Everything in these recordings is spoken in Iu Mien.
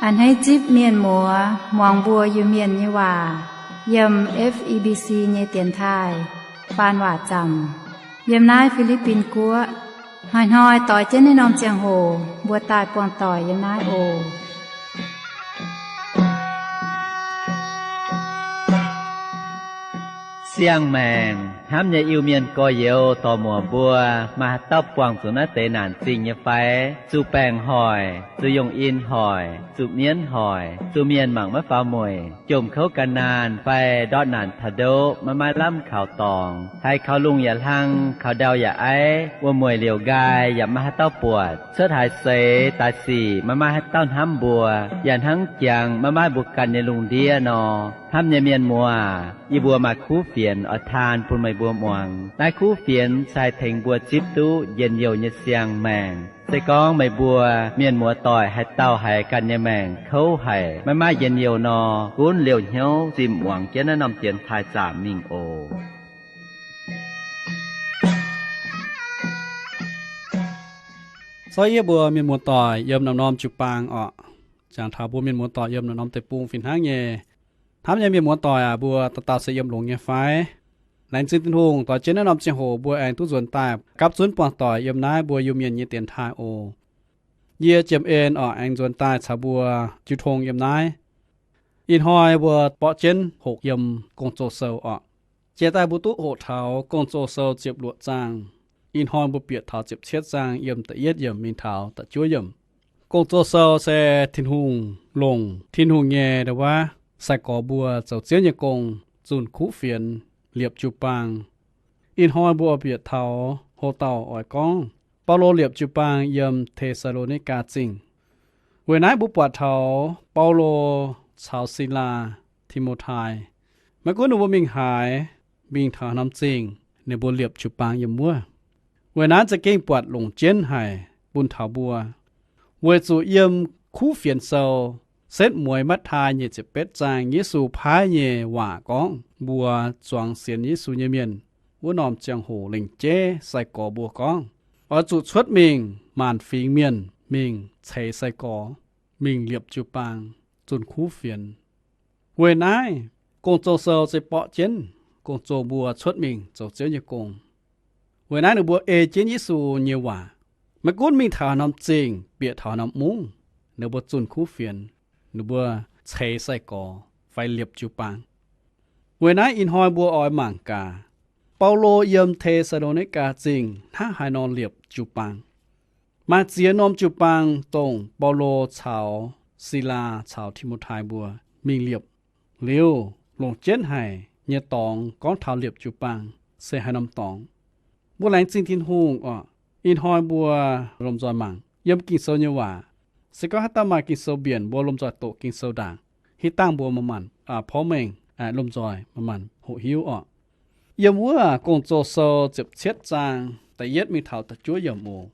A'hneiv zipv mienh muoz muangx mbuo Iu-Mienh nyei waac yiem F E B C nyei dienx taaih faan waac zaamc yiem naaiv Fi^li^bin Guoqv. Hnoi-hnoi doix jienv naaiv norm ziangh hoc mbuo daaih buangh doic yiem naaiv oc. Siang-maengc hnamv nyei Iu-Mienh gorx-youz dorc-muoc mbuo, maaih haaix dauh buangh zuqc naaiv deix naanc zingh nyei fai? Zuqc baengc hoic, zuqc yongh in hoic, zuqc mienv hoic, zuqc mienh mangc maiv faaux mueic, jomc kouv gan naanh fai ndortv naanc taux ndoqv maiv maaih lamh kaux dorngx, haiz kaux lungh yaac hlang, kaux ndau yaac aiv, wuom-mueic liouc nqaai yaac maiv maaih haaix dauh buatc, cuotv haaix seix daaih sic maiv maaih haaix dauh hnamv mbuo, yaac hnangv jangx maiv maaih mbuo ganh nyei lungh ndiev nor. Hnamv nyei mienh muoz, yie mbuo maaih kuv fienx oix taan bun meih mbuo muangx. Naaiv kuv fienx se haih tengx mbuo zipv duqv njien-youh nyei siang-maengc. Se gorngv meih mbuo mienh muoz-doic haaix dauh haiz ganh nyei maengc kouv haic, maiv maaih njien-youh nor, gunv liouh hnyouv zimh muangx jienv naaiv norm dienx taaih zaamc mingh oc. Zorqv yie mbuo mienh muoz-doic yiem norm-norm jiu-baang orqc. Jangx taux mbuo mienh muoz-doic yiem norm-norm deic-bung fih hnangv nyei. Hnamv nyei mienh muoz-doic aac, mbuo dauh dauh se yiem longx nyei fai? Laengz zingh Tin-Hungh, doix jienv naaiv norm ziangh hoc mbuo aengx duqv nzuonx daaih gapv zunv buangh doic yiem naaiv mbuo Iu-Mienh nyei dienx taaih oc. Yie Jiem En orqc, aengx nzuonx daaih caux mbuo jiu tong yiem naaiv. Ih hnoi mbuo borqv jienv hoqc yiem Gong-Zoh Sou orqc. Jiex daaih mbuo duqv hoqc taux Gong-Zoh Sou ziepc luoqc zaang. Ih hnoi mbuo bieqc taux ziepc cietv zaang yiem da'yietv yiemc mingh taux da'juov yiemc. Gong-Zoh Sou se Tin-Hungh longc Tin-Hungh nyei ndau-waav sai-gorx mbuo zoux Ziouv nyei gong, zunh kuv fienx, liepc jiu-baang. Ih hnoi mbuo bieqc taux hoc dauh oix gorngv Baulo liepc jiu-baang yiem Te^saa^lo^ni^gaa Zingh. Weic naaiv mbuo buatc taux Baulo caux Silaa, Ti^mo^tai, maiv gunv ninh mbuo mingh haaix, mingh taux norm zingh, ninh mbuo liepc jiu-baang yiem wuov. Weic naaiv za'gengh buatc longc jienv haic bun taux mbuo. Weic zuqc yiem Kuv Fienx Sou, setv mueiz Matv^tai nyic ziepc betv zaang Yesu paaiv nyei waac gorngv mbuo zuangx sienx Yesu nyei mienh wuov norm ziangh hoc lengc jeiv sai-gorx mbuo gorngv, oix zuqc cuotv mingh maanc fingx mienh mingh ceix sai-gorx, mingh liepc jiu-baang, zunh kuv fienx. Weic naaiv, Gong-Zoh Sou se borqv jienv gong-zoh mbuo cuotv mingh zoux Ziouv nyei gong. Weic naaiv ninh mbuo ei jienv Yesu nyei waac, maiv gunv mingh taux haaix norm zingh, bieqc taux haaix norm mungv, ninh mbuo zunh kuv fienx, ninh mbuo ceix sai-gorx fai liepc jiu-baang. Weic naaiv ih hnoi mbuo oix mangc gaax, Baulo yiem Te^saa^lo^ni^gaa Zingh hnangv haaix nor liepc jiu-baang. Maaih ziex norm jiu-baang dongh Baulo caux Silaa caux Ti^mo^tai mbuo mingh liepc. Liuz, longc jienv haic nyei dorngx gorngv taux liepc jiu-baang se haaix norm dorngx. Mbuo laengz zingh Tin-Hungh orqc. Ih hnoi mbuo lomh nzoih mangc yiem Ging-Sou nyei waac. Se gorngv haaix dauh maaih Ging-Sou mbienc, mbuo lomh nzoih doqc Ging-Sou ndaangc. Hitv dangh mbuo manc-manc porv mengh lomh nzoih manc-manc hoqc hiuv orqc. Yiem wuov Gong-Zoh Sou ziepc cietv zaang da'yietv mingh taux da'juov yiemc oc.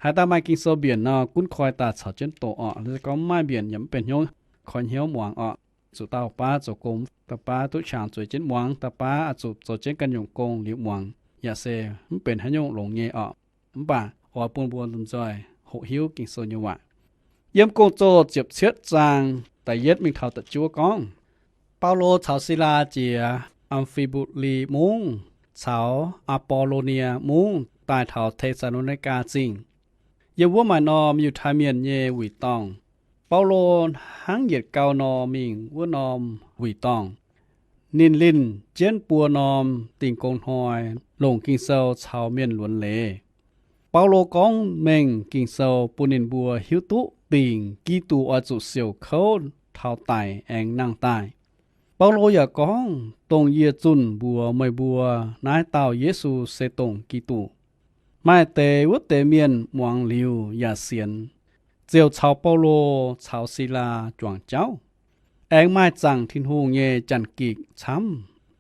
Haaix dauh maaih Ging-Sou mbienc nor, gunv koi daaih caux jienv doqc orqc. Se gorngv mv maaih mbienc yaac mv benx hnyouv, koi hnyouv muangx orqc. Zuqc dauh baav zoux gong, dauh baav duqv qangx zueiz jienv muangx, dauh baav oix zuqc zoux jienv ganh nyungc gong liuz muangx, yaac se mv benx haaix nyungc longx nyei orqc. Mv baac oix bun mbuo lomh nzoih hoqc hiuv Ging-Sou nyei waac. Yiem Gong-Zoh ziepc cietv zaang da'yietv mingh taux da'juov gorngv, Baulo caux Silaa jiex Am^fi^mbu^li Mungv caux Aa^bo^lo^nie Mungv daaih taux Te^saa^lo^ni^gaa Zingh. Yiem wuov maaih norm Yiutai Mienh nyei wuic dorngh. Baulo hnangv yietc gau nor mingh wuov norm wuic dorngh. Ninh linh jienv buo norm Dingh Gong Hnoi longc Ging-Sou caux mienh luonx leiz. Baulo gorngv mengh Ging-Sou bun ninh mbuo hiuv duqv dingc Giduc oix zuqc siouc kouv, taux daic aengx nangh daaih. Baulo yaac gorngv, dongh yie zunh mbuox meih mbuo, naaiv dauh Yesu se dongh Giduc. Maaih deix wuov deix mienh muangx liuz yaac sienx, ziouc caux Baulo caux Silaa juangc jauv. Aengx maaih zaangc Tin-Hungh nyei janx-gikc camv,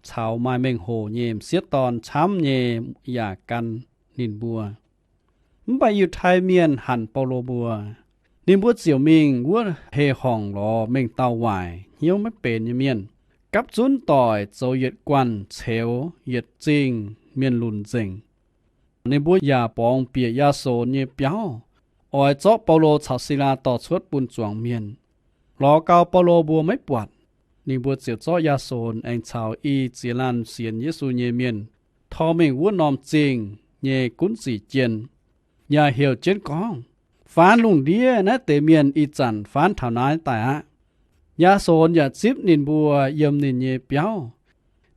caux maaih mengh hoc nyei m'sieqv dorn camv nyei yaac gan ninh mbuo. Mv baac Yiutai Mienh hanc Baulo mbuo. Ninh mbuo ziouc mingh wuov heh horngc lorz mengh dauh waaic, hnyouv maiv benx nyei mienh, gapv zunv doic zoux yietc guanh ceux yietc zingh mienh lunc nzengc. Ninh mbuo yaac borngz bieqc Yaa^sonx nyei biauv, oix zorqv Baulo caux Silaa dorh cuotv bun zuangx mienh. Lorz gau Baulo mbuo maiv buatc, ninh mbuo ziouc zorqv Yaa^son aengx caux i ziex laanh sienx Yesu nyei mienh tor mingh wuov norm zingh nyei gunv sic jien, yaac heuc jienv gorngv, Faanx lungh ndiev naaiv deix mienh ih zanc faanv taux naaiv daaih aqv. Yaa^son yaac zipv ninh mbuo yiem ninh nyei biauv.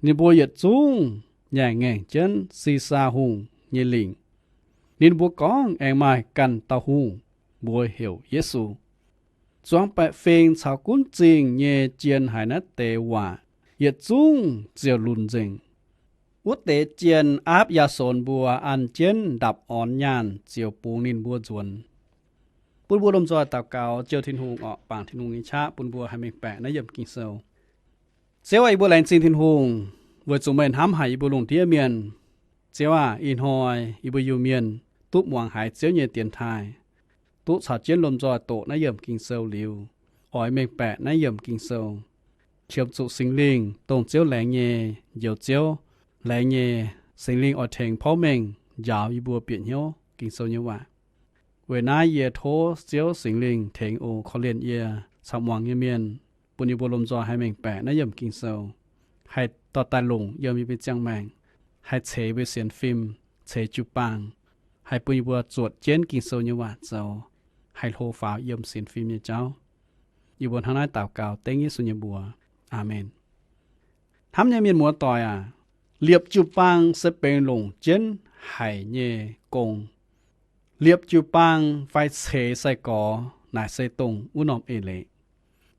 Ninh mbuo yietc zungv nyanc ngaengc jienv Sisaa Hungh nyei lingc. Ninh mbuo gorngv aengx maaih ganh dauh hungh, mbuox heuc Yesu. Zuangx baeqc fingx caux gunv zingh nyei jien haiz naaiv deix waac, yietc zungv ziouc lunx nzengc. Wuov deix jien aapv Yaa^son mbuo an jienv ndapc orn nyaanh ziouc bungx ninh mbuo nzuonx. Bun mbuo lomh nzoih daux gaux, Ziouv Tin-Hungh orqc, bangc Tin-Hungh nyei qaqv bun mbuo haih mengh baeqc naaiv yiemc Ging-Sou. Ziouv aah, yie mbuo laengz zingh Tin-Hungh weic zuqc meih hnamv haic yie mbuo lungh ndiev mienh. Ziouv aah, ih hnoi yie mbuo Iu-Mienh duqv muangx haiz Ziouv nyei dienx taaih, duqv caux jienv lomh nzoih doqc naaiv yiemc Ging-Sou liuz, oix mengh baeqc naaiv yiemc Ging-Sou. Qiemx zuqc Singx Lingh, dongh Ziouv laengz nyei, njoux Ziouv laengz nyei, Singx Lingh oix tengx porv mengh njaaux yie mbuo bieqc hnyouv Ging-Sou nyei waac. Weic naaiv yie tov Ziouv Singx Lingh tengx oc. Korv-lienh yie caux muangx nyei mienh, bun yie mbuo lomh nzoih haih mengh baeqc naaiv yiemc Ging-Sou, haih dorh daaih longc yiem yie mbuo nyei ziangh maengc, haih ceix mbuo sienx fim, ceix jiu-baang, haih bun yie mbuo zuotc jienv Ging-Sou nyei waac zoux, haih hlo faaux yiem sienx fim nyei jauv. Yie mbuo hnangv naaiv daux gaux dengv Yesu nyei mbuox. Aamen. Hnamv nyei mienh muoz-doic aac, liepc jiu-baang se benx longc jienv haic nyei gong. Liepc jiu-baang fai ceix sai-gorx naaic se dongh wuov norm eix leiz.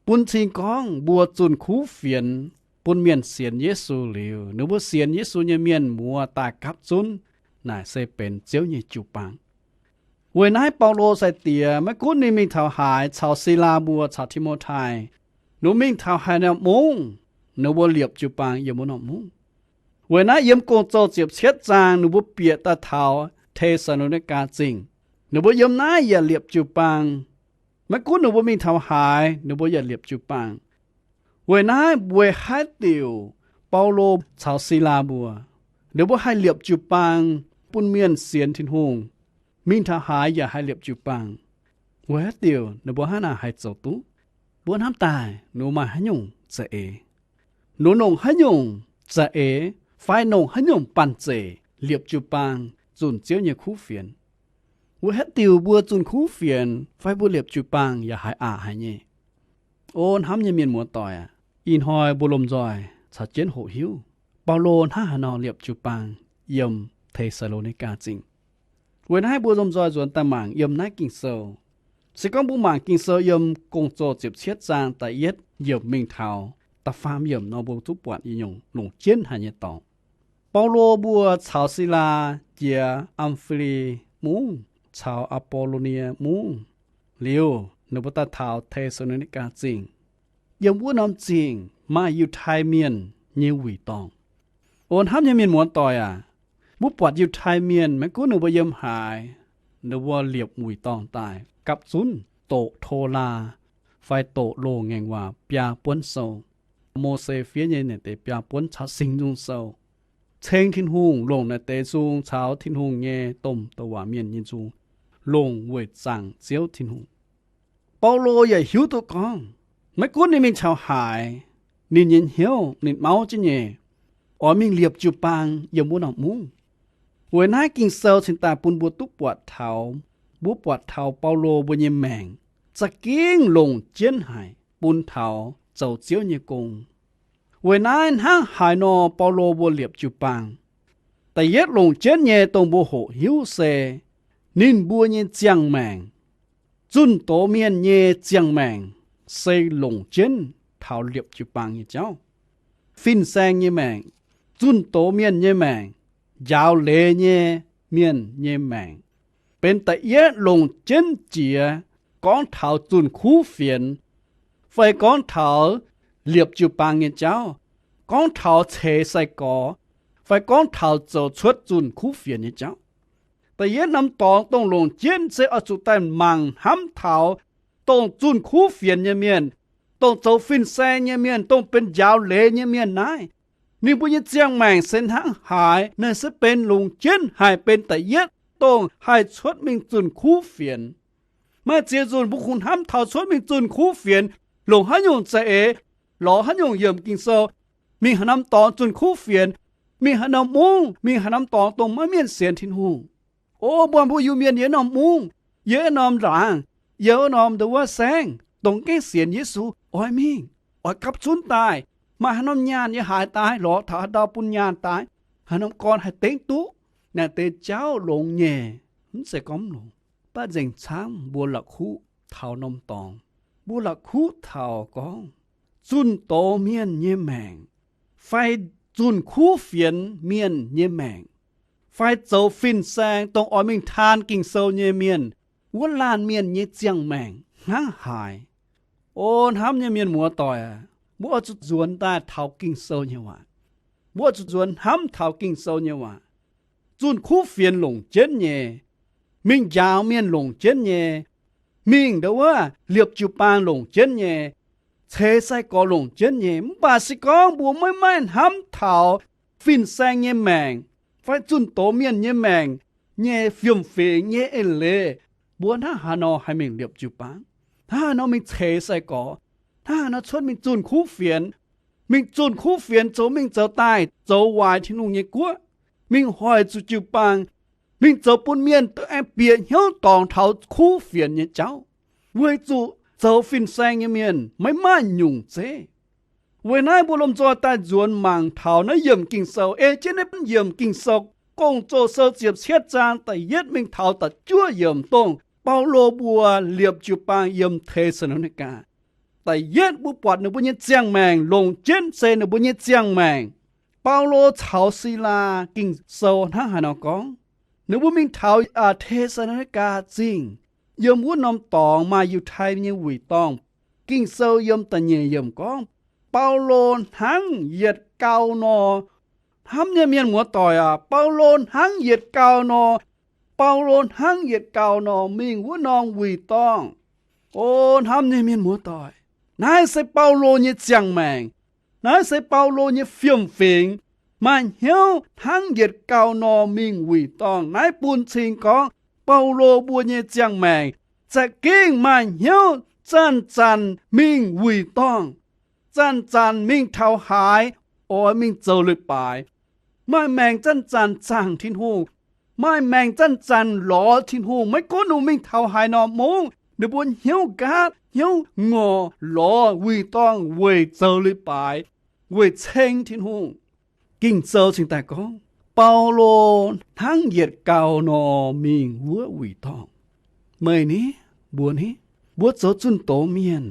Bun cing gorngv mbuo zunh kuv fienx bun mienh sienx Yesu liuz, ninh mbuo sienx Yesu nyei mienh muoz daaih gapv zunv, naaic se benx Ziouv nyei jiu-baang. Weic naaiv Baulo sai-diex maiv gunv ninh mingh taux haaix caux Silaa mbuo caux Ti^mo^tai, ninh mbuo mingh taux haaix norm mungv, ninh mbuo liepc jiu-baang yiem wuov norm mungv. Weic naaiv yiem Gong-Zoh ziepc cietv zaang ninh mbuo bieqc daaih taux Te^saa^lo^ni^gaa Zingh, ninh mbuo yiem naaiv yaac liepc jiu-baang. Maiv gunv ninh mbuo mingh taux haaix, ninh mbuo yaac liepc jiu-baang. Weic naaiv weic haaix diuc Baulo caux Silaa mbuo, ninh mbuo haih liepc jiu-baang bun mienh sienx Tin-Hungh, mingh taux haaix yaac haih liepc jiu-baang? Weic haaix diuc ninh mbuo hnangv naaic haih zoux duqv? Mbuo hnamv daaih ninh mbuo maaih haaix nyungc za'eix? Ninh mbuo longc haaix nyungc za'eix fai longc haaix nyungc banh zeic liepc jiu-baang zunh Ziouv nyei kuv fienx? Weic haaix diuc mbuo zunh kuv fienx fai mbuo liepc jiu-baang yaac haiz aqc haic nyei? O hnamv nyei mienh muoz-doic aac, ih hnoi mbuo lomh nzoih caux jienv hoqc hiuv, Baulo hnangv haaix nor liepc jiu-baang yiem Te^saa^lo^ni^gaa Zingh. Weic naaiv mbuo lomh nzoih nzuonx daaih mangc yiem naaiv Ging-Sou. Se gorngv mbuo mangc Ging-Sou yiem Gong-Zoh ziepc cietv zaang da'yietv yiemc mingh taux da'faam yiemc nor, mbuo duqv buatc yietc nyungc longc jienv haic nyei dorngx. Baulo mbuo caux Silaa jiex Am^fi^li Mungv caux Aa^bo^lo^nie Mungv liuz, ninh mbuo daaih taux Te^saa^lo^ni^gaa Zingh. Yiem wuov norm zingh maaih Yiutai Mienh nyei wuic dorngh. O hnamv nyei mienh muoz-doic aac, mbuo buatc Yiutai Mienh maiv gunv ninh mbuo yiem haaix, ninh mbuo liepc wuic dorngh daaih gapv zunv doqc Tolaa fai doqc Loz-Ngaengc Waac biaa buonv sou. Mose fiev nyei naaic deix biaa buonv caux Singx Nzung Sou, ceng Tin-Hungh, longc naaic deix nzung caux Tin-Hungh nyei domh douc waac mienh nyei nzung, longc weic zaangc Ziouv Tin-Hungh. Baulo yaac hiuv duqv gorngv, maiv gunv ninh mingh taux haaix, ninh nyei hnyouv ninh mauv jienv nyei, oix mingh liepc jiu-baang yiem wuov norm mungv. Weic naaiv Ging-Sou cingx daaih bun mbuo duqv buatc taux, mbuo buatc taux Baulo mbuo nyei maengc za'gengh longc jienv haic bun taux zoux Ziouv nyei gong. Weic naaiv hnangv haaix nor Baulo mbuo liepc jiu-baang? Da'yietv longc jienv nyei dongh mbuo hoqc hiuv se ninh mbuo nyei ziangh maengc, zunh doz mienh nyei ziangh maengc, se longc jienv taux liepc jiu-baang nyei jauv. Fin-saeng nyei maengc, zunh doz mienh nyei maengc, njaaux leiz nyei mienh nyei maengc, benx da'yietv longc jienv jiex gorngv taux zunh kuv fienx fai gorngv taux liepc jiu-baang nyei jauv, gorngv taux ceix sai-gorx fai gorngv taux zoux cuotv zunh kuv fienx nyei jauv. Da'yietv norm dorngx dongh longc jienv se oix zuqc daaih mangc hnamv taux dongh zunh kuv fienx nyei mienh, dongh zoux fin-saeng nyei mienh, dongh benx njaaux leiz nyei mienh naaiv, ninh mbuo nyei ziangh maengc se hnangv haaix. Naaiv se benx longc jienv haih benx da'yietv dongh haih cuotv mingh zunh kuv fienx. Maaih ziex nzunc mbuo kungx hnamv taux cuotv mingh zunh kuv fienx longc haaix nyungc za'eix, lorz haaix nyungc yiemc Ging-Sou, mingh haaix norm dorngx zunh kuv fienx, mingh haaix norm mungv, mingh haaix norm dorngx dongh maiv mienh sienx Tin-Hungh. O, mbuo, mbuo Iu-Mienh yiem norm mungv, yiem norm laangz, yiem norm ndo wuov saengv, dongh gaengh sienx Yesu, oix mingh, oix gapv zunv daaih, maaih haaix norm nyaanh yiem haaix daaih, lorz taux haaix dauh bun nyaanh daaih, haaix norm gorn haih dengv duqv, naaic deix jauv longx nyei. Mv zeiz gorngv mv longx, mv baac nzengc camv mbuo la'kuqv taux norm dorngx. Mbuo la'kuqv taux gorngv zunh doz mienh nyei maengc, fai zunh kuv fienx mienh nyei maengc, fai zoux fin-saeng dongh oix mingh taan Ging-Sou nyei mienh, wuov laanh mienh nyei ziangh maengc hnangv haaix. O hnamv nyei mienh muoz-doic aac, mbuo oix zuqc nzuonx daaih taux Ging-Sou nyei waac. Mbuo oix zuqc nzuonx hnamv taux Ging-Sou nyei waac. Zunh kuv fienx longc jienv nyei, mingh njaaux mienh longc jienv nyei, mingh ndo wuov liepc jiu-baang longc jienv nyei, ceix sai-gorx longc jienv nyei. Mv baac se gorngv mbuo maiv maaih hnamv taux fin-saeng nyei maengc fai zunh doz mienh nyei maengc nyei fiem-fingx nyei eix leiz, mbuo hnangv haaix nor haih mingh liepc jiu-baang? Hnangv haaix nor mingh ceix sai-gorx? Hnangv haaix nor cuotv mingh zunh kuv fienx? Mingh zunh kuv fienx zoux mingh zoux daaih, zoux waaic Tin-Hungh nyei guoqv, mingh hoic zuqc jiu-baang, mingh zoux bun mienh duqv aengx bieqc hnyouv dorngc taux kuv fienx nyei jauv, weic zuqc zoux fin-saeng nyei mienh maiv maaih nyungc zeiv. Weic naaiv mbuo lomh nzoih daaih nzuonx mangc taux naaiv yiemc Ging-Sou, ei jienv naaiv yiemc Ging-Sou, Gong-Zoh sou ziepc cietv zaang da'yietv mingh taux da'juov yiemc, dongh Baulo mbuo liepc jiu-baang yiem Te^saa^lo^ni^gaa. Da'yietv mbuo buatc ninh mbuo nyei ziangh maengc longc jienv se ninh mbuo nyei ziangh maengc. Baulo caux Silaa, Ging-Sou hnangv haaix nor gorngv? Ninh mbuo mingh taux aa Te^saa^lo^ni^gaa Zingh, yiem wuov norm dorngx maaih Yiutai nyei wuic dorngh. Ging-Sou yiem da'nyeic yiemc gorngv, Baulo hnangv yietc gau nor. Hnamv nyei mienh muoz-doic aac, Baulo hnangv yietc gau nor. Baulo hnangv yietc gau nor mingh wuov norm wuic dorngh. O hnamv nyei mienh muoz-doic, naaiv se Baulo nyei ziangh maengc. Naaiv se Baulo nyei fiem-fingx, maaih hnyouv hnangv yietc gau nor mingh wuic dorngh. Naaiv bun cing gorngv Baulo mbuo nyei ziangh maengc za'gengh maaih hnyouv zanc-zanc mingh wuic dorngh, zanc-zanc mingh taux haaix, oix mingh zoux leiz-baaix. Maaih maengc zanc-zanc zaangc Tin-Hungh, maaih maengc zanc-zanc lorz Tin-Hungh. Maiv gunv ninh mbuo mingh taux haaix norm mungv, ninh mbuo hnyouv nqaatv hnyouv ngorc lorz wuic dorngh weic zoux leiz-baaix, weic ceng Tin-Hungh. Ging-Sou cingx daaih gorngv, Baulo hnangv yietc gau nor mingh wuov wuic dorngh. Meih ni, mbuo ni, mbuo zoux zunh doz mienh,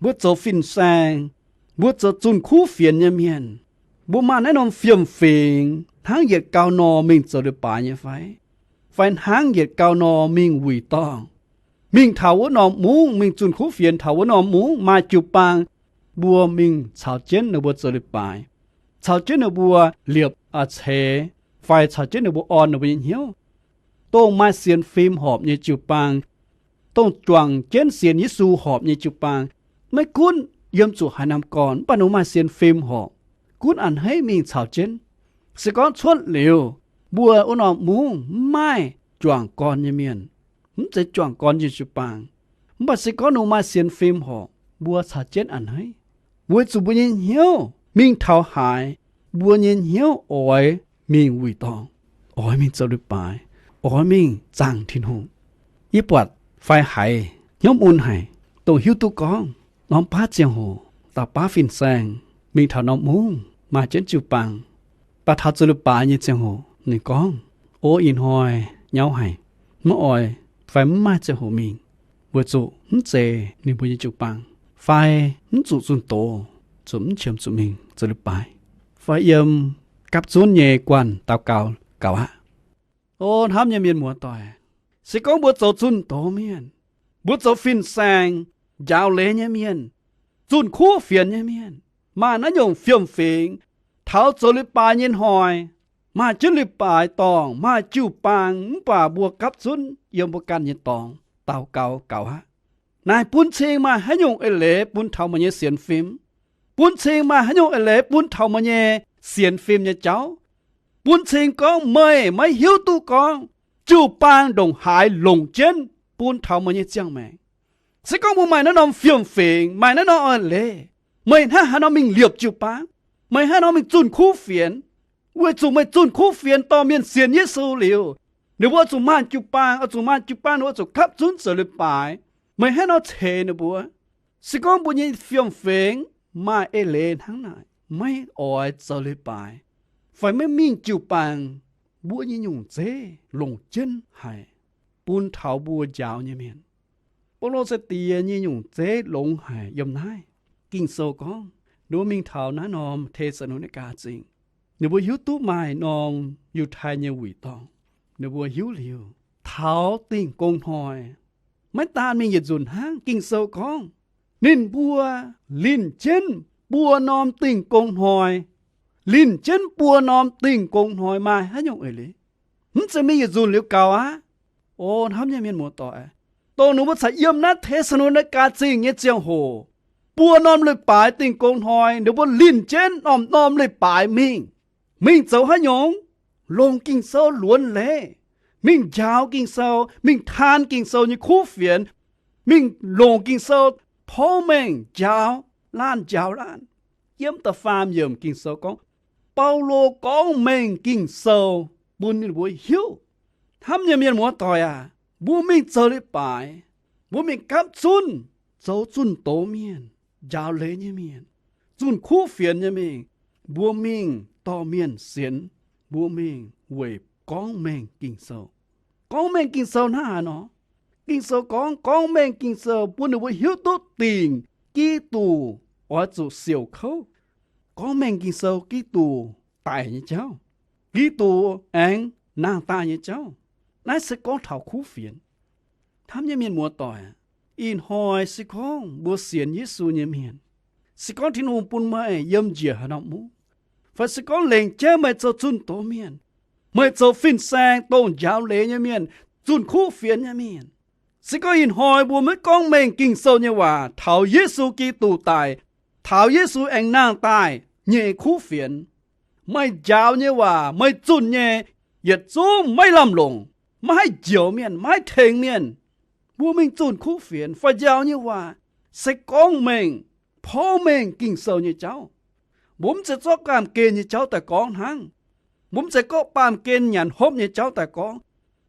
mbuo zoux fin-saeng, mbuo zoux zunh kuv fienx nyei mienh, mbuo maaih naaiv norm fiem-fingx hnangv yietc gau nor mingh zoux leiz-baaix nyei fai? Fai hnangv yietc gau nor mingh wuic dorngh, mingh taux wuov norm mungv, mingh zunh kuv fienx taux wuov norm mungv maaih jiu-baang, mbuo mingh caux jienv ninh mbuo zoux leiz-baaix, caux jienv ninh mbuo liepc ceix, fai caux jienv ninh mbuo orn ninh mbuo nyei hnyouv, dongh maaih sienx fim horpc nyei jiu-baang, dongh juangc jienv sienx Yesu horpc nyei jiu-baang. Maiv gunv yiem zuqc haaix norm gorn, mv baac ninh maaih sienx fim horpc, gunv a'hneiv mingh caux jienv. Se gorngv cuotv liuz, mbuo wuov norm mungv mv maaih juangc gorn nyei mienh, mv zeiz juangc gorn nyei jiu-baang, mv baac se gorngv ninh maaih sienx fim horpc, mbuo caux jienv a'hneiv, weic zuqc mbuo nyei hnyouv mingh taux haaix, mbuo nyei hnyouv oix mingh wuic dorngh, oix mingh zoux leiz-baaix, oix mingh zaangc Tin-Hungh. Yie buatc fai haiz hnyouv mun haic, dongh hiuv duqv gorngv norm baav ziangh hoc, dauh baav fin-saeng mingh taux norm mungv maaih jienv jiu-baang, baac taux zoux leiz-baaix nyei ziangh hoc ninh gorngv, O, ih hnoi nyauv haic, maiv oix, fai mv maaih ziangh hoc mingh, weic zuqc mv zeiz ninh mbuo nyei jiu-baang, fai mv zuqc zunh doz, zuqc mv qiemx zuqc mingh zoux leiz-baaix, fai yiem gapv zunv nyei guanh daux gaux gaux aqv. O hnamv nyei mienh muoz-doic, se gorngv mbuo zoux zunh doz mienh, mbuo zoux fin-saeng, njaaux leiz nyei mienh, zunh kuv fienx nyei mienh, maaih naaiv nyungc fiem-fingx, taux zoux leiz-baaix nyei hnoi, maaih jienv leiz-baaix dorngh, maaih jiu-baang, mv baac mbuo gapv zunv yiem mbuo ganh nyei dorngx daux gaux gaux aqv. Naaic bun cing maaih haaix nyungc eix leiz bun taux meih nyei sienx fim? Bun cing maaih haaix nyungc eix leiz bun taux meih nyei sienx fim nyei jauv? Bun cing gorngv meih maiv hiuv duqv gorngv jiu-baang ndongc haaix longc jienv bun taux meih nyei ziangh maengc. Se gorngv mbuo maaih naaiv norm fiem-fingx, maaih naaiv norm oix-leiz, meih hnangv haaix nor mingh liepc jiu-baang? Meih hnangv haaix nor mingh zunh kuv fienx? Weic zuqc meih zunh kuv fienx dorh mienh sienx Yesu liuz, ninh mbuo oix zuqc maaih jiu-baang, oix zuqc maaih jiu-baang, ninh mbuo oix zuqc gapv zunv zoux leiz-baaix. Meih hnangv haaix nor ceix ninh mbuo? Se gorngv mbuo nyei fiem-fingx maaih eix-leiz hnangv naaic, maiv oix zoux leiz-baaix fai maiv mingh jiu-baang, mbuo nyei nyungc zeiv longc jienv haic bun taux mbuo njaaux nyei mienh. Baulo sai-diex nyei nyungc zeiv longx haic yiem naaiv. Ging-Sou gorngv ninh mbuo mingh taux naaiv norm Te^saa^lo^ni^gaa Zingh, ninh mbuo hiuv duqv maaih norm Yiutai nyei wuic dorngh. Ninh mbuo hiuv liuz, taux Dingh Gong Hnoi, maiv daan mingh yietc nzunc hnangv. Ging-Sou gorngv ninh mbuo linh jienv buo norm Dingh Gong Hnoi. Linh jienv buo norm Dingh Gong Hnoi maaih haaix nyungc eix-leiz? Mv zeiz mingh yietc nzunc liuz gaux aqv. O hnamv nyei mienh muoz-doic, dongh ninh mbuo caux yiem naaiv Te^saa^lo^ni^gaa Zingh nyei ziangh hoc, buo norm leiz-baaix Dingh Gong Hnoi ninh mbuo linh jienv norm-norm leiz-baaix mingh. Mingh zoux haaix nyungc? Longc Ging-Sou luonx leiz, mingh njaaux Ging-Sou, mingh taan Ging-Sou nyei kuv fienx, mingh longc Ging-Sou porv mengh njaaux laanh njaaux laanh. Yiem da'faam yiemc Ging-Sou gorngv, Baulo gorngv mengh Ging-Sou bun ninh mbuo hiuv. Hnamv nyei mienh muoz-doic aac, mbuo mingh zoux leiz-baaix, mbuo mingh gapv zunv zoux zunh doz mienh, njaaux leiz nyei mienh, zunh kuv fienx nyei mienh, mbuo mingh dorh mienh sienx, mbuo mingh weic gorngv mengh Ging-Sou. Gorngv mengh Ging-Sou hnangv haaix nor? Ging-Sou gorngv, gorngv mengh Ging-Sou bun ninh mbuo hiuv duqv dingc Giduc oix zuqc siouc kouv. Gorngv mengh Ging-Sou Giduc daic nyei jauv, Giduc aengx nangh daaih nyei jauv. Naaiv se gorngv taux kuv fienx. Hnamv nyei mienh muoz-doic, ih hnoi se gorngv mbuo sienx Yesu nyei mienh, se gorngv Tin-Hungh bun meih yiem njiec haaix norm mungv, fai se gorngv lengc jeiv meih zoux zunh doz mienh, meih zoux fin-saeng dongh njaaux leiz nyei mienh, zunh kuv fienx nyei mienh, se gorngv ih hnoi mbuo maiv gorngv mengh Ging-Sou nyei waac taux Yesu Giduc daic, taux Yesu aengx nangh daaih nyei kuv fienx, meih njaaux nyei waac, meih zunh nyei, yietc zungv maiv lamh longc, maiv haih njoux mienh, maiv haih tengx mienh. Mbuo mingh zunh kuv fienx fai njaaux nyei waac se gorngv mengh, porv mengh Ging-Sou nyei jauv. Mbuo mv zeiz zorqv baamh gen nyei jauv daaih gorngv hnangv. Mbuo mv zeiz gorngv baamh gen nyanc hopv nyei jauv daaih gorngv.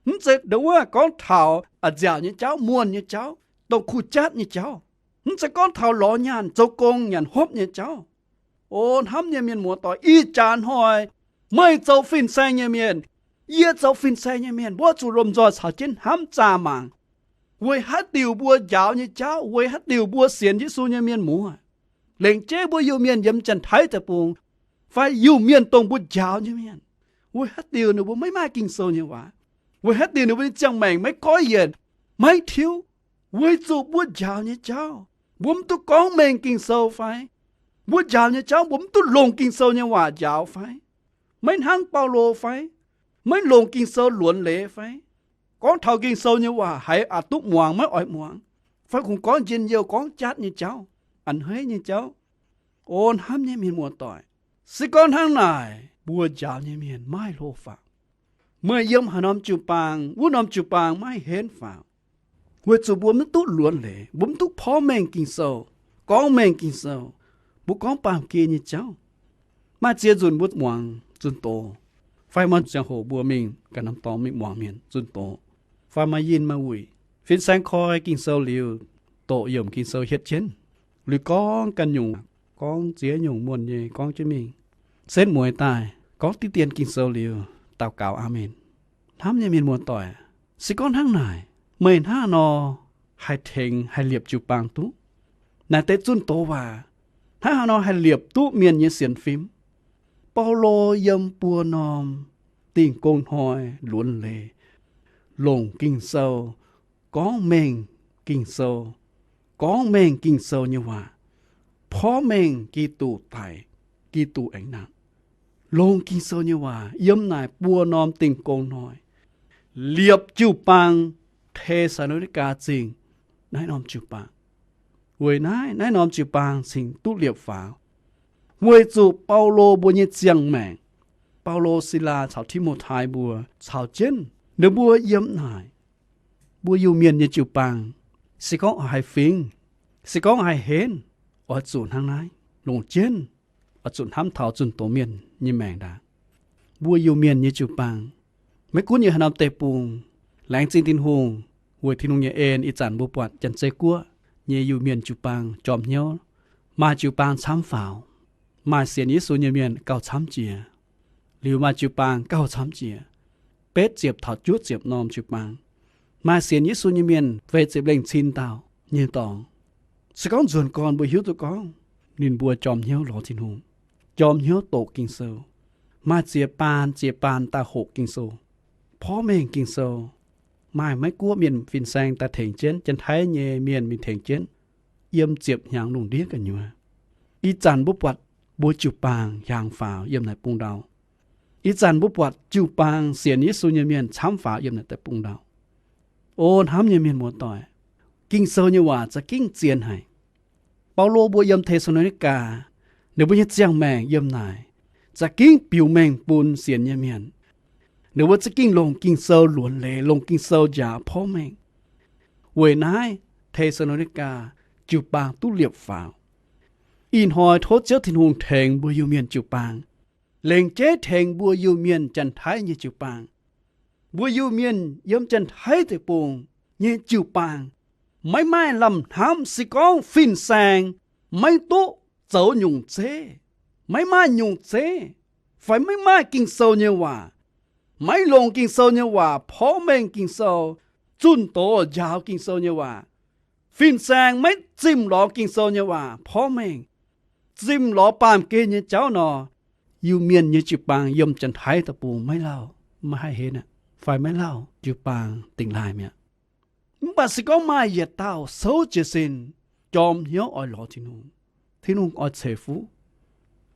Mv zeiz ndongc wuov gorngv taux a'nziaauc nyei jauv, muonh nyei jauv, dongh kuh jatv nyei jauv. Mv zeiz gorngv taux lorz nyaanh zoux gong nyanc hopv nyei jauv. O hnamv nyei mienh muoz-doic, ih jaax hnoi meih zoux fin-saeng nyei mienh, yie zoux fin-saeng nyei mienh, mbuo zuqc lomh nzoih caux jienv hnamv zaah mangc, weic haaix diuc mbuo njaaux nyei jauv, weic haaix diuc mbuo sienx Yesu nyei mienh muoz, lengc jeiv mbuo Iu-Mienh yiem Janx-Taiv deic-bung, fai Iu-Mienh dongh mbuo njaaux nyei mienh, weic haaix diuc ninh mbuo maiv maaih Ging-Sou nyei waac? Weic haaix diuc ninh mbuo nyei ziangh maengc maiv goiv yienc, maiv tiuv? Weic zuqc mbuo njaaux nyei jauv mbuo mv duqv gorngv mengh Ging-Sou fai? Mbuo njaaux nyei jauv mbuo mv duqv longc Ging-Sou nyei waac njaaux fai? Maiv hnangv Baulo fai? Maiv longc Ging-Sou luonx leiz fai? Gorngv taux Ging-Sou nyei waac haiz aqc duqv muangx maiv oix muangx, fai kungx gorngv njien-youh gorngv jatv nyei jauv, a'hneiv nyei jauv. O hnamv nyei mienh muoz-doic, se gorngv hnangv naaic mbuo njaaux nyei mienh maiv hlo faaux. Meih yiem haaix norm jiu-baang, wuov norm jiu-baang maiv henv faaux, weic zuqc mbuo maiv duqv luonx leiz, mbuo mv duqv porv mengh Ging-Sou, gorngv mengh Ging-Sou. Mbuo gorngv baamh gen nyei jauv. Maaih ziex nzunc mbuo muangx zunh doz, fai maaih ziangh hoc mbuo mingh ganh norm dorngx mingh muangx mienh zunh doz, fai maaih yinh maaih wuic fin-saeng koi Ging-Sou liuz, doqc yiemc Ging-Sou hietv jienv, liuz gorngv ganh nyungc, gorngv ziex nyungc muonh nyei gorngv jienv mingh, setv mueiz daaih gorngv diqv dien Ging-Sou liuz, daux gaux Aamen. Hnamv nyei mienh muoz-doic, se gorngv hnangv naaic, meih hnangv haaix nor haih tengx haih liepc jiu-baang duqv? Naaic deix zunh doz waac hnangv haaix nor haih liepc duqv mienh nyei sienx fim? Baulo yiem buo norm Dingh Gong Hnoi luonx leiz, longc Ging-Sou, gorngv mengh Ging-Sou, gorngv mengh Ging-Sou nyei waac, porv mengh Giduc daic, Giduc aengx nangh. Longc Ging-Sou nyei waac yiem naaic buo norm Dingh Gong Hnoi liepc jiu-baang, Te^saa^lo^ni^gaa Zingh naaiv norm jiu-baang. Weic naaiv, naaiv norm jiu-baang cingx duqv liepc faaux, weic zuqc Baulo mbuo nyei ziangh maengc, Baulo, Silaa caux Ti^mo^tai mbuo caux jienv ninh mbuo yiem naaic, mbuo Iu-Mienh nyei jiu-baang, Se gorngv haih fingx, se gorngv haih henv, oix zuqc hnangv naaiv longc jienv, oix zuqc hnamv taux zunh doz mienh nyei maengc ndaangc. Mbuo Iu-Mienh nyei jiu-baang, maiv gunv yiem haaix norm deic-bung, laengz zingh Tin-Hungh weic Tin-Hungh nyei en. Ih zanc mbuo buatc Janx-Zei Guoqv nyei Iu-Mienh jiu-baang jorm hnyouv, maaih jiu-baang camv faaux. Maaih sienx Yesu nyei mienh gauh camv jiex, liuz maaih jiu-baang gauh camv jiex, betv ziepc taux juov ziepc norm jiu-baang. Maaih sienx Yesu nyei mienh feix ziepc lengh cin dauh nyei dorngx. Se gorngv nzuonx gorn mbuo hiuv duqv gorngv ninh mbuo jorm hnyouv lorz Tin-Hungh, jorm hnyouv doqc Ging-Sou, maaih ziex baan ziex baan daaih hoqc Ging-Sou, porv mengh Ging-Sou, maaih Meiv Guoqv mienh fin-saeng daaih tengx jienv, Janx-Taiv nyei mienh mingh tengx jienv, yiem ziepc hnyangx lungh ndiev gu'nyuoz. Ih zanc mbuo buatc mbuo jiu-baang hiaangx faaux yiem naaic bung ndau. Ih zanc mbuo buatc jiu-baang sienx Yesu nyei mienh camv faaux yiem naaic deic-bung ndau. O hnamv nyei mienh muoz-doic, Ging-Sou nyei waac za'gengh zien haic. Baulo mbuo yiem Te^saa^lo^ni^gaa, ninh mbuo nyei ziangh maengc yiem naaic za'gengh biux mengh bun sienx nyei mienh. Ninh mbuo za'gengh longc Ging-Sou luonx leiz, longc Ging-Sou njaaux porv mengh. Weic naaiv Te^saa^lo^ni^gaa jiu-baang duqv liepc faaux. Ih hnoi tov Ziouv Tin-Hungh tengx mbuo Iu-Mienh jiu-baang, lengc jeiv tengx mbuo Iu-Mienh Janx-Taiv nyei jiu-baang. Mbuo Iu-Mienh yiem Janx-Taiv deic-bung nyei jiu-baang maiv maaih lamh hnamv. Se gorngv fin-saeng maiv duqv zoux nyungc zeiv, maiv maaih nyungc zeiv, fai maiv maaih Ging-Sou nyei waac, maiv longc Ging-Sou nyei waac porv mengh Ging-Sou, zunh doz njaaux Ging-Sou nyei waac, fin-saeng maiv zimh lorz Ging-Sou nyei waac porv mengh, zimh lorz baamh gen nyei jauv nor, Iu-Mienh nyei jiu-baang yiem Janx-Taiv deic-bung maiv lauh, maiv haih henv aqv, fai maiv lauh jiu-baang dingh laaih mi'aqv. Mv baac se gorngv maaih yietc dauh souv jiez sin, jorm hnyouv oix lorz Tin-Hungh, Tin-Hungh oix ceix fuqv.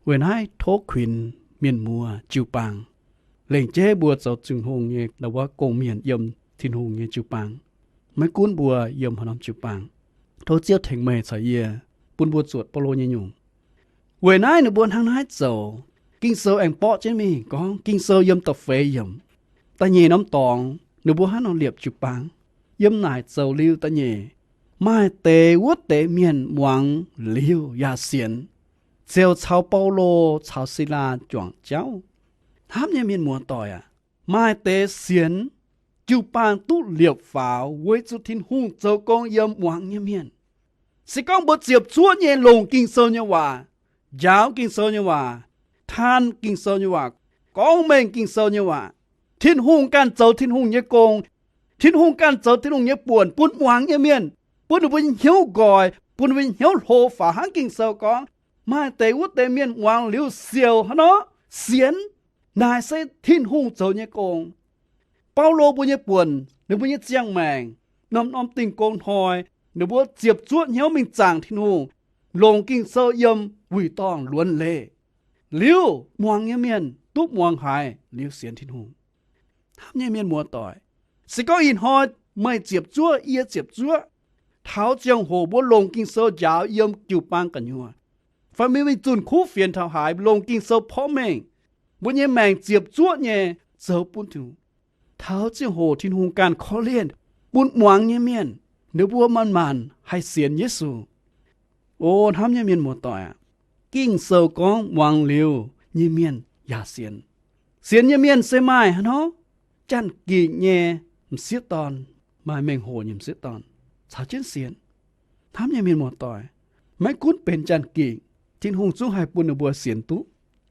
Weic naaiv tov kuinx mienh muoz jiu-baang, lengc jeiv mbuo zoux Tin-Hungh nyei wuov gong-mienh yiem Tin-Hungh nyei jiu-baang, maiv gunv mbuo yiem haaix norm jiu-baang, tov Ziouv tengx meih caux yie, bun mbuo zuotc Baulo nyei nyungc. Weic naaiv ninh mbuo hnangv naaiv zoux. Ging-Sou aengx borqv jienv mingh gorngv, Ging-Sou yiem da'feix yiemc, da'nyeic norm dorngx ninh mbuo hnangv nor liepc jiu-baang. Yiem naaic zoux liuz da'nyeic, maaih deix wuov deix mienh muangx liuz yaac sienx, ziouc caux Baulo caux Silaa juangc jauv. Hnamv nyei mienh muoz-doic aac, maaih deix sienx, jiu-baang duqv liepc faaux weic zuqc Tin-Hungh zoux gong yiem muangx nyei mienh. Se gorngv mbuo ziepc zuoqv nyei longc Ging-Sou nyei waac, njaaux Ging-Sou nyei waac, taan Ging-Sou nyei waac, gorngv mengh Ging-Sou nyei waac, Tin-Hungh ganh zoux Tin-Hungh nyei gong. Tin-Hungh ganh zoux Tin-Hungh nyei buonc bun muangx nyei mienh, bun ninh mbuo nyei hnyouv nqoi, bun ninh mbuo nyei hnyouv hlo faaux hnangv Ging-Sou gorngv, maaih deix wuov deix mienh muangx liuz siouc hnangv nor sienx. Naaic se Tin-Hungh zoux nyei gong. Baulo mbuo nyei buonc, ninh mbuo nyei ziangh maengc, norm-norm dingh gong hnoi, ninh mbuo ziepc zuoqv hnyouv mingh zaangc Tin-Hungh, longc Ging-Sou yiem wuic-dorngh luonx leiz. Liuz muangx nyei mienh duqv muangx haiz liuz sienx Tin-Hungh. Hnamv nyei mienh muoz-doic, se gorngv ih hnoi meih ziepc zuoqv, yie ziepc zuoqv, taux ziangh hoc mbuo longc Ging-Sou njaaux yiem jiu-baang gu'nyuoz, fai mbuo mingh zunh kuv fienx taux haaix longc Ging-Sou porv mengh, mbuo nyei maengc ziepc zuoqv nyei zoux bun Tin-Hungh, taux ziangh hoc Tin-Hungh ganh korv-lienh bun muangx nyei mienh, ninh mbuo manc-manc haih sienx Yesu. O hnamv nyei mienh muoz-doic aac, Ging-Sou gorngv muangx liuz nyei mienh yaac sienx. Sienx nyei mienh se maaih hnangv nor, janx-gikc nyei m'sieqv dorn, maaih mengh hoc nyei m'sieqv dorn caux jienv sienx. Hnamv nyei mienh muoz-doic, maiv gunv benx janx-gikc, Tin-Hungh zungv haih bun ninh mbuo sienx duqv.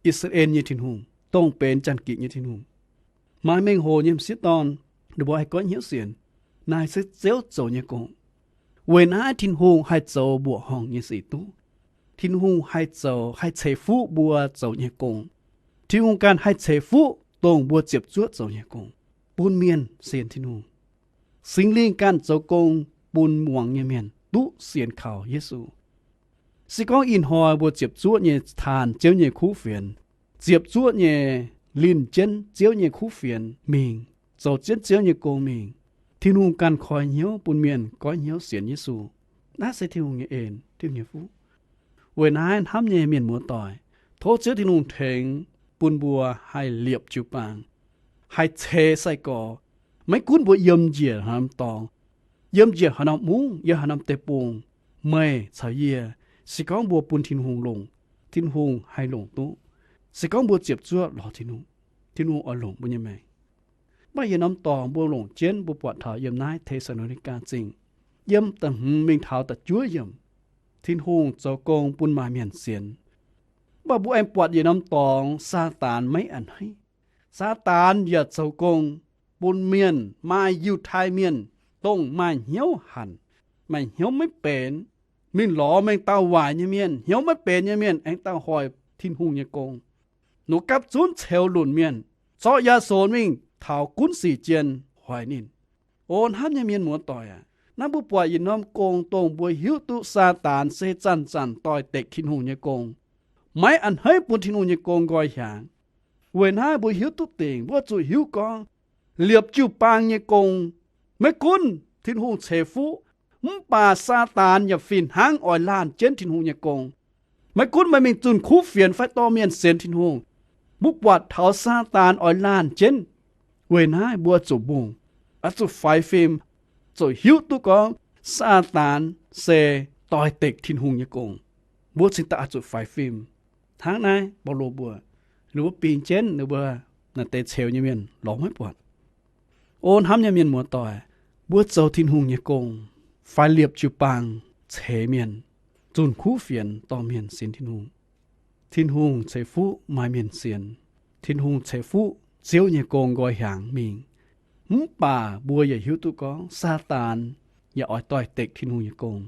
I^saa^laa^en nyei Tin-Hungh dongh benx janx-gikc nyei Tin-Hungh. Maaih mengh hoc nyei m'sieqv dorn, ninh mbuo haih goiv hnyouv sienx. Naaic se Ziouv zoux nyei gong. Weic naaiv Tin-Hungh haih zoux mbuoqc horngh nyei sic duqv. Tin-Hungh haih zoux, haih ceix fuqv mbuo zoux nyei gong. Tin-Hungh ganh haih ceix fuqv dongh mbuo ziepc zuoqv zoux nyei gong bun mienh sienx Tin-Hungh. Singx Lingh ganh zoux gong bun muangx nyei mienh duqv sienx kaux Yesu. Se gorngv ih hnoi mbuo ziepc zuoqv nyei taanx Ziouv nyei kuv fienx, ziepc zuoqv nyei linh jienv Ziouv nyei kuv fienx mingh, zoux jienv Ziouv nyei gong mingh, Tin-Hungh ganh koi hnyouv bun mienh goiv hnyouv sienx Yesu. Naaiv se Tin-Hungh nyei en, Tin-Hungh nyei fuqv. Weic naaiv hnamv nyei mienh muoz-doic, tov Ziouv Tin-Hungh tengx bun mbuo haih liepc jiu-baang, haih ceix sai-gorx, maiv gunv mbuo yiem njiec haaix norm dorngx, yiem njiec haaix norm mungv, yiem haaix norm deic-bung, meih caux yie, se gorngv mbuo bun Tin-Hungh longc, Tin-Hungh haih longc duqv. Se gorngv mbuo ziepc zuoqv lorz Tin-Hungh, Tin-Hungh oix longc mbuo nyei maengc. Mv baac yietc norm dorngx mbuo longc jienv, mbuo buatc taux yiem naaiv Te^saa^lo^ni^gaa Zingh, yiem da'hmz mingh taux da'juov yiemc, Tin-Hungh zoux gong bun maaih mienh sienx. Mv baac mbuo aengx buatc yietc norm dorngx Saadaan maiv a'hneiv. Saadaan yaac zoux gong bun mienh, maaih Yiutai Mienh, dongh maaih hnyouv hanc, maaih hnyouv maiv benx, mingh lorz mengh dauh waaic nyei mienh, hnyouv maiv benx nyei mienh, aengx daaih hoic Tin-Hungh nyei gong. Nor gapv zunv ceux lunc mienh, zorqv Yaasonx mingh taux gunv sic jien hoic ninh. O hnamv nyei mienh muoz-doic aac, naaiv mbuo buatc yietc norm gong dongh mbuo hiuv duqv Saadaan se zanc-zanc doix-dekc Tin-Hungh nyei gong, maiv a'hneiv bun Tin-Hungh nyei gong nqoi hiaangx. Weic naaiv mbuo hiuv duqv dingc, mbuo zuqc hiuv gorngv liepc jiu-baang nyei gong, maiv gunv Tin-Hungh ceix fuqv, mv baac Saadaan yaac fih hnangv oix laanh jienv Tin-Hungh nyei gong. Maiv gunv meih mingh zunh kuv fienx fai dorh mienh sienx Tin-Hungh, mbuo buatc taux Saadaan oix laanh jienv. Weic naaiv mbuo zuqc mbungh, oix zuqc faix fim, zuqc hiuv duqv gorngv Saadaan se doix-dekc Tin-Hungh nyei gong. Mbuo cingx daaih oix zuqc faix fim. Hnangv naaiv Baulo mbuo, ninh mbuo bingx jienv ninh mbuo naaiv deix ceux nyei mienh lorz maiv buatc. O hnamv nyei mienh muoz-doic, mbuo zoux Tin-Hungh nyei gong, fai liepc jiu-baang ceix mienh, zunh kuv fienx dorh mienh sienx Tin-Hungh, Tin-Hungh ceix fuqv maaih mienh sienx. Tin-Hungh ceix fuqv Ziouv nyei gong nqoi hiaangx mingh. Mv baac mbuo yaac hiuv duqv gorngv Saadaan yaac oix doix-dekc Tin-Hungh nyei gong.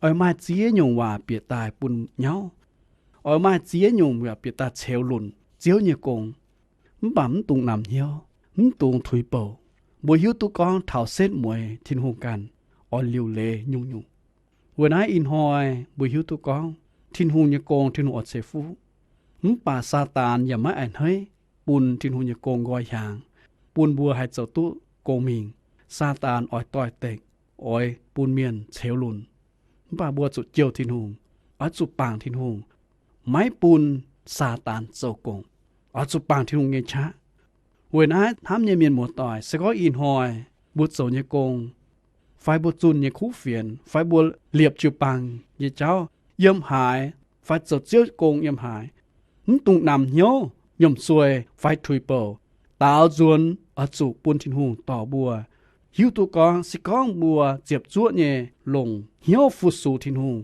Oix maaih ziex nyungc waac bieqc daaih bun nyauv. Oix maaih ziex nyungc waac bieqc daaih ceux lunc Ziouv nyei gong. Mv baac mv dungx namx hnyouv, mv dungx tuix bouc. Mbuo hiuv duqv gorngv taux setv mueiz Tin-Hungh ganh oix liuc leiz nyungc-nyungc. Weic naaiv ih hnoi mbuo hiuv duqv gorngv Tin-Hungh nyei gong Tin-Hungh oix ceix fuqv. Mv baac Saadaan yaac maiv a'hneiv bun Tin-Hungh nyei gong nqoi hiaangx, bun mbuo haih zoux duqv gong mingh. Saadaan oix doix-dekc, oix bun mienh ceux lunc. Mv baac mbuo zuqc jouh Tin-Hungh, oix zuqc bangc Tin-Hungh, maiv bun Saadaan zoux gong. Oix zuqc bangc Tin-Hungh nyei qaqv. Weic naaiv hnamv nyei mienh muoz-doic, se gorngv ih hnoi mbuo zoux nyei gong, fai mbuo zunh nyei kuv fienx, fai mbuo liepc jiu-baang nyei jauv yiem haaix, fai zoux Ziouv gong yiem haaix, mv dungx namx hnyouv, nyiemc suei fai tuix bouc. Daaux nzuonx oix zuqc bun Tin-Hungh dorh mbuo hiuv duqv gorngv se gorngv mbuo ziepc zuoqv nyei longc hnyouv fu-sux Tin-Hungh,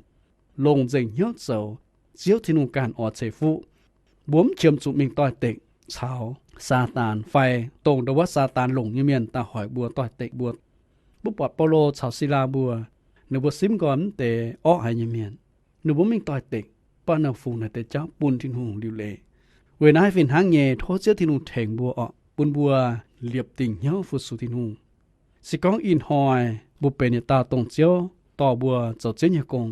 longc nzengc hnyouv zoux, Ziouv Tin-Hungh ganh oix ceix fuqv. Mbuo mv qiemx zuqc mingh doix-dekc caux Saadaan fai dongh ndau wuov Saadaan longc nyei mienh daaih hoic mbuo doix-dekc mbuo. Mbuo buatc Baulo caux Silaa mbuo, ninh mbuo simv nqoi mv deix orqv haic nyei mienh, ninh mbuo mingh doix-dekc, baac ninh fungx naaiv deix jauv bun Tin-Hungh liuc leiz. Weic naaiv fih hnangv nyei, tov Ziouv Tin-Hungh tengx mbuo orqc, bun mbuo liepc dingc hnyouv fu-sux Tin-Hungh. Se gorngv ih hnoi mbuo benx yietc dauh dongh Ziouv dorh mbuo zoux Ziouv nyei gong,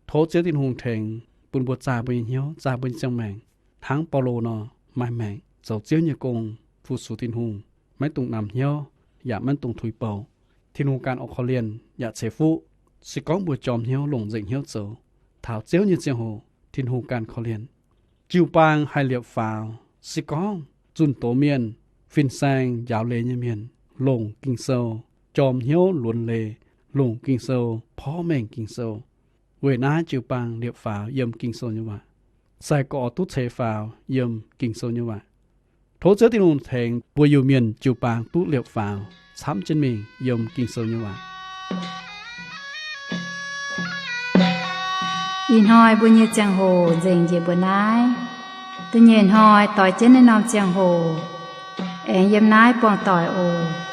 tov Ziouv Tin-Hungh tengx bun mbuo zaah mbuo nyei hnyouv, zaah mbuo nyei ziangh maengc hnangv Baulo nor, maaih maengc zoux Ziouv nyei gong, fu-sux Tin-Hungh, maiv dungx namx hnyouv, yaac maiv dungx tuix bouc. Tin-Hungh ganh oix korv-lienh yaac ceix fuqv. Se gorngv mbuo jorm hnyouv longc nzengc hnyouv zoux, taux Ziouv nyei ziangh hoc Tin-Hungh ganh korv-lienh. Jiu-baang haih liepc faaux, se gorngv zunh doz mienh, fin-saeng njaaux leiz nyei mienh, longc Ging-Sou jorm hnyouv luonx leiz, longc Ging-Sou porv mengh Ging-Sou. Weic naaiv jiu-baang liepc faaux yiem Ging-Sou nyei waac. Sai-gorx duqv ceix faaux yiem Ging-Sou nyei waac. Tov Ziouv Tin-Hungh tengx mbuo Iu-Mienh jiu-baang duqv liepc faaux camv jienv mingh yiem Ging-Sou nyei waac. Ih hnoi mbuo nyei ziangh hoc nzengc njiec mbuo naaiv. Da'nyeic hnoi doix jienv naaiv norm ziangh hoc aengx yiem naaiv buangh doic oc.